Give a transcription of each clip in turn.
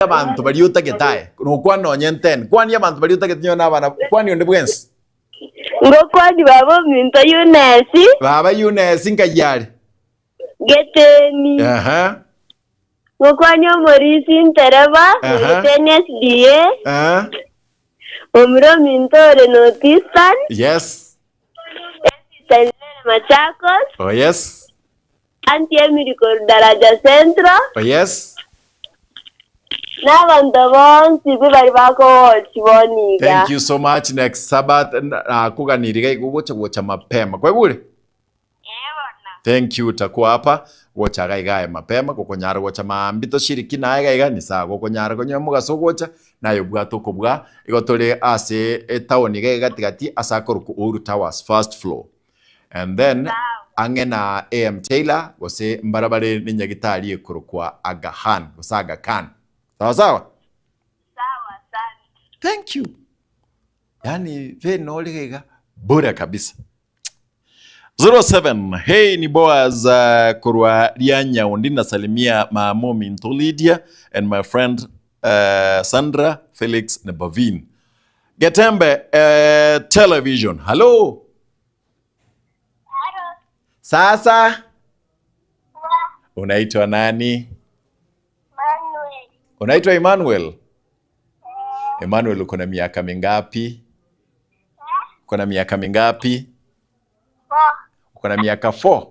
Abanto baria otagete aye, nokwana onye 10, kwani abanto baria otagete nyowe na abana, kwani onde bwensi. Ngokwani baba ominto Eunice. Baba Eunice nkai are? Geteni. Aha. Ngokwani omorisi ntereba, Aha. Geteni SDA. Aha. Omura ominto ore North Eastern. Yes. Eastern ere Machakos. Oh yes. Auntie Emily korwa Daraja Central. Oh yes. Na abanto bonsi pi bari bakogochi bono iga. Thank you so much. Next Sabbath nakuganiri iga gocha gocha mapema. Kwaigure? Thank you utakuwa hapa gocha iga iga mapema gokonyara gocha maambi toshiriki naye iga iga ni sawa gokonyara konywa mogaso gocha naye obwate okobua igo tore ase etown iga iga gatigati ase akorokwa Uhuru Towers first floor and then ang'e na AM Taylor gose mbarabare ne nyagitari ekorokwa Aga Khan gose Aga Khan. Sawa sawa? Sawa, asante. Thank you. Yaani ve nori iga iga bure kabisa. 07 Hey ni Boaz korwa Rianyaundi nasalimia mama ominto Lydia and my friend Sandra Felix na Bavin. Getembe television. Hello. Sasa unaitwa nani? Manuel. Unaitwa Emmanuel? Emmanuel uko na miaka mingapi? Uko na miaka mingapi? Uko na miaka 4?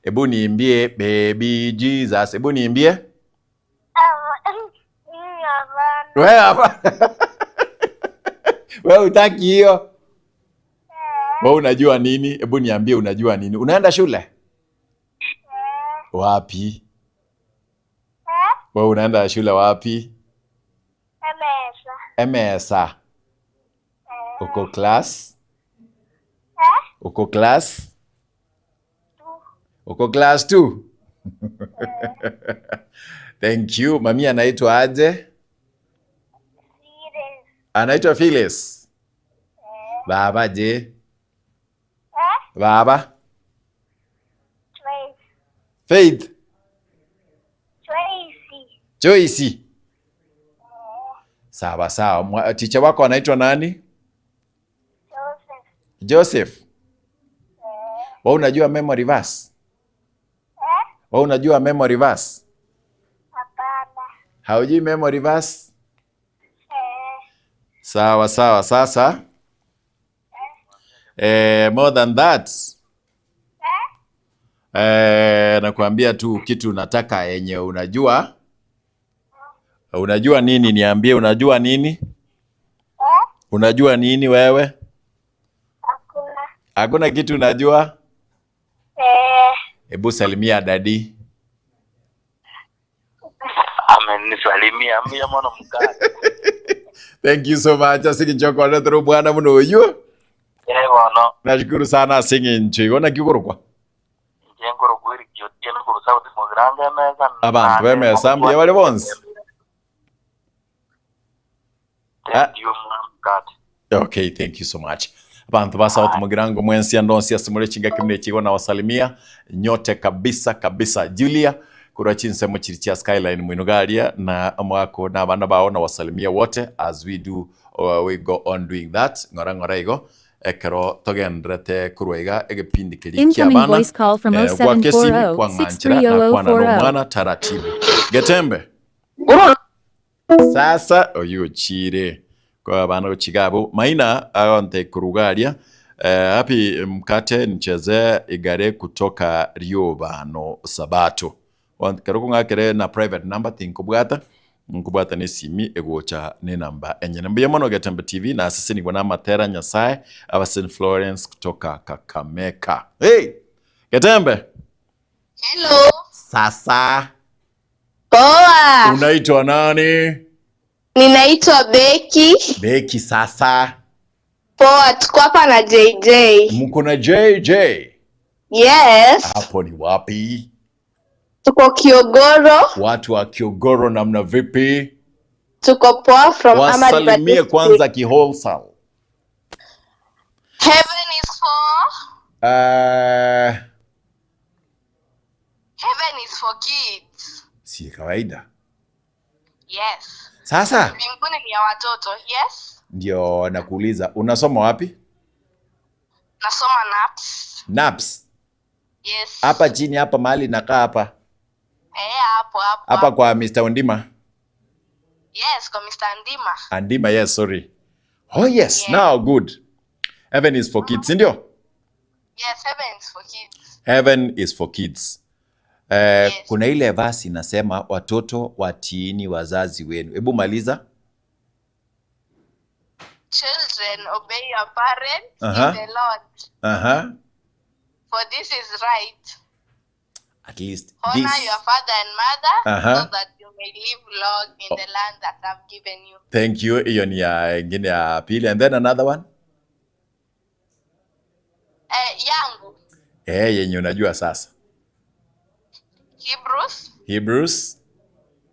Ebu niimbie baby Jesus. Ebu niimbie. Wewe hapa. Wewe hutaki hiyo. Wewe unajua nini? Ebu niambie unajua nini? Unaenda shule? Wapi? Wewe unaenda shule wapi? Emesa. Emesa. Uko class? Uko class? Uko class 2? Thank you. Mami anaitwa aje? Anaitwa Phyllis. Baba je? Baba? Faith. Joyce. Sawa sawa. Teacher wako anaitwa nani? Joseph. Wewe unajua memory verse? Wewe unajua memory verse? Hapana. Haujui memory verse? Sawa sawa. Sasa more than that nakwambia tu kitu nataka yenye unajua. Unajua nini? Niambie, unajua nini? Unajua nini wewe? Hakuna. Hakuna kitu unajua? Hebu salimia dadi. Amenisalimia mia mwana mkali. Thank you so much. Asingi nchoko through bwana muno uyu. Bono. Nashukuru sana asingi ncho. Igona kiugorokwa. Njengoro kwiri kyotieno kurusa kuti mugiranga meza. Abantu bemesa mbuya bari bonsi. Thank you mwana mkali. Okay, thank you so much. Abantu ba South Mugirango mwensi andonsi asimule chinga kimne chigo na wasalimia nyote kabisa kabisa. Julia kurwa chinsemo chiri chia Skyline mwinugaria na mwako na abana bao na wasalimia wote as we do we go on doing that. Ngora ngora igo ekero togendrete kurwa iga egepindi kiri kia Incoming bana. voice call from Gwakesimi kwa ng'anchera na kwana 0740 n'omwana taratibu. Getembe. Sasa oyu chire kwa abana gochigabo maina aonte kurugaria hapi mkate nicheze igare kutoka Rio bano sabato kero ng'akere na private number tinkobwata nkobwata ne simi egocha ne namba enyene mbuya mono Getembe TV na sisi ni na matera Nyasaye aba St Florence kutoka Kakamega. Hey Getembe. Hello. Sasa Poa. Unaitwa nani? Ninaitwa Becky. Becky sasa. Poa, tuko hapa na JJ. Mko na JJ? Yes. Hapo ni wapi? Tuko Kiogoro. Watu wa Kiogoro namna vipi? Tuko poa from Amariba Wasalimie District. kwanza kiwholesale. Heaven is for Heaven is for kids. Si kawaida. Yes. Sasa Mbinguni ni ya watoto. Yes. ndio nakuuliza, unasoma wapi? Nasoma NAPS. Naps. Yes. Hapa chini hapa mahali nakaa hapa. Eh, hapo hapo. Hapa kwa Mr. Ondima. Yes, kwa Mr. Ndima. Andima, yes, sorry. Oh yes, Yeah. now good. Heaven is for kids, ndio? Yes, heaven is for kids. Heaven is for kids. Yes. Kuna ile verse inasema watoto watiini wazazi wenu. Hebu maliza. Children, obey your parents in the Lord, for this is right. At least Honor this. your father and mother, so that you may live long in the land that I've given you. Thank you. Hiyo ni ya ingine ya pili. And then another one. Yangu. Yenye unajua sasa. Hebrews. Hebrews.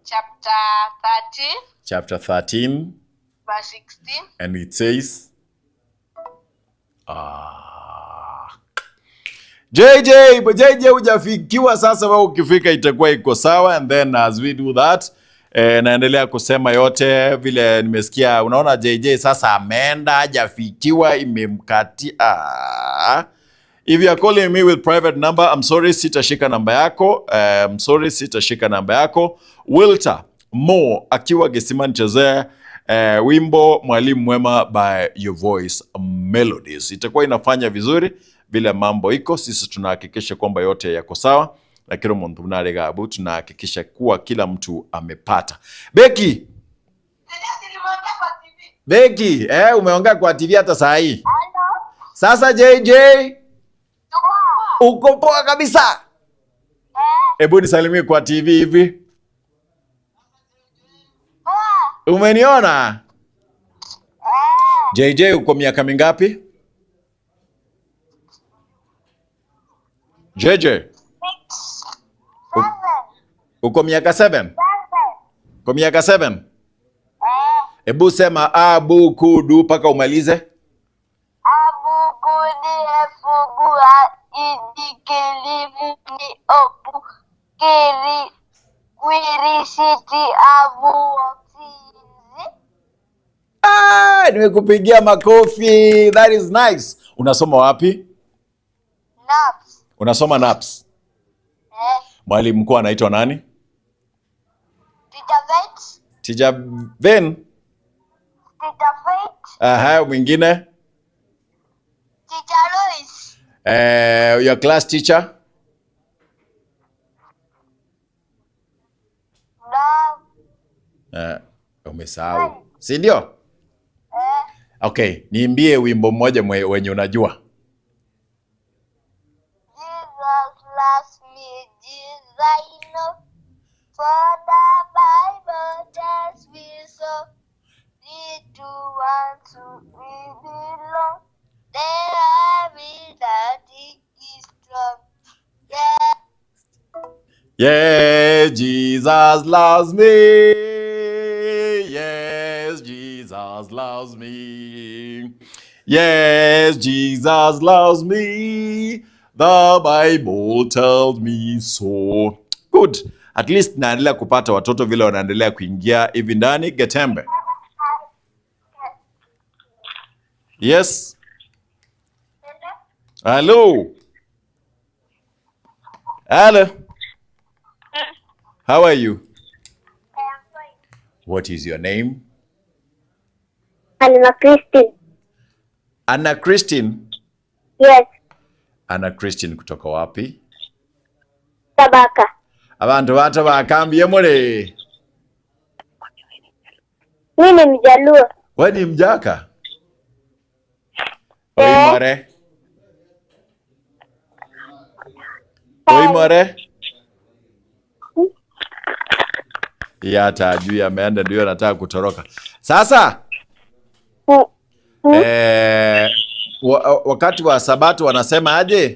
Chapter 13. Chapter 13. Verse 16. And it says, JJ, JJ hujafikiwa sasa, wewe ukifika itakuwa iko sawa. And then as we do that, naendelea kusema yote vile nimesikia. Unaona JJ sasa ameenda, hajafikiwa, imemkatia. If you are calling me with private number, I'm sorry, sitashika namba yako. I'm sorry, sitashika namba yako. Wilter Mo akiwa Gesima nichezee wimbo Mwalimu Mwema by Your Voice Melodies. Itakuwa inafanya vizuri vile mambo iko. Sisi tunahakikisha kwamba yote yako sawa, na kila mtu mnalegabu tunahakikisha kuwa kila mtu amepata. Beki, Beki, umeongea kwa TV hata saa hii. Sasa JJ, uko poa kabisa. Hebu nisalimie kwa TV hivi. Umeniona? JJ uko miaka mingapi? JJ uko miaka 7? Uko miaka 7? Hebu sema a bu ku du paka umalize. A bu ku d f g h i j k l m n o p q r s t u v w x. Nimekupigia makofi. That is nice. Unasoma wapi? NAPS. Unasoma NAPS. Mwalimu mkuu anaitwa nani? Teacher Faith. Teacher Ben. Teacher Faith. Aha, mwingine? Teacher Louis. Your class teacher? No. Umesahau. Si ndio? Okay, niimbie wimbo mmoja wenye unajua. Jesus loves me, Jesus I know. For the Bible tells me so. 3, 2, 1, 2, we belong. There I will that he is strong. Yeah. Yeah, Jesus loves me. Yes, Jesus loves me. Yes, Jesus loves me. The Bible tells me so. Good. At least naendelea kupata watoto vile wanaendelea kuingia hivi ndani. Getembe. Yes. Hello. Hello. How are you? What is your name? Anna Christine. Anna Christine? Yes. Anna Christine kutoka wapi? Tabaka. Abantu bato bakambye mule. Mimi ni Mjaluo. Wewe ni Mjaka? Oimore. Oimore. Ya hata ajui ameenda, ndio anataka kutoroka. Sasa wakati wa Sabato wanasema aje?